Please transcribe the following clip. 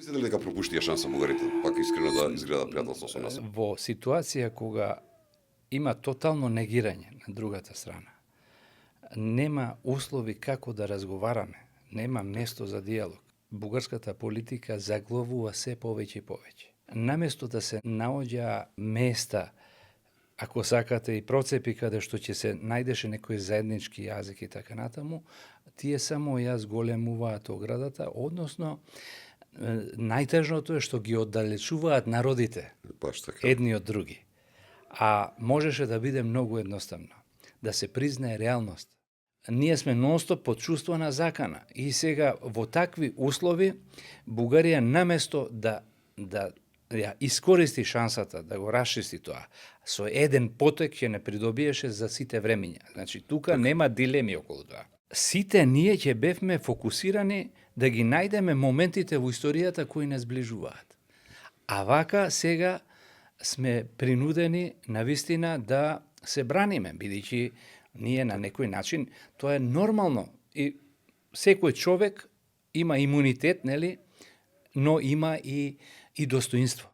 Мислите ли дека пропуштија шанса бугарите, пак искрено да изгледа пријателство со нас? Во ситуација кога има тотално негирање на другата страна, нема услови како да разговараме, нема место за диалог. Бугарската политика заглавува се повеќе и повеќе. Наместо да се наоѓа места, ако сакате и процепи каде што ќе се најдеше некој заеднички јазик и така натаму, тие само ја зголемуваат оградата, односно најтежното е што ги оддалечуваат народите Баш така. едни од други. А можеше да биде многу едноставно, да се признае реалност. Ние сме нонстоп под чувство на закана и сега во такви услови Бугарија наместо да ја искористи шансата да го расчисти тоа, со еден потек ќе не придобиеше за сите времиња. Значи тука нема дилеми околу тоа. Сите ние ќе бевме фокусирани да ги најдеме моментите во историјата кои не сближуваат. А вака сега сме принудени навистина да се браниме, бидејќи ние на некој начин тоа е нормално и секој човек има имунитет, нели, но има и достоинство.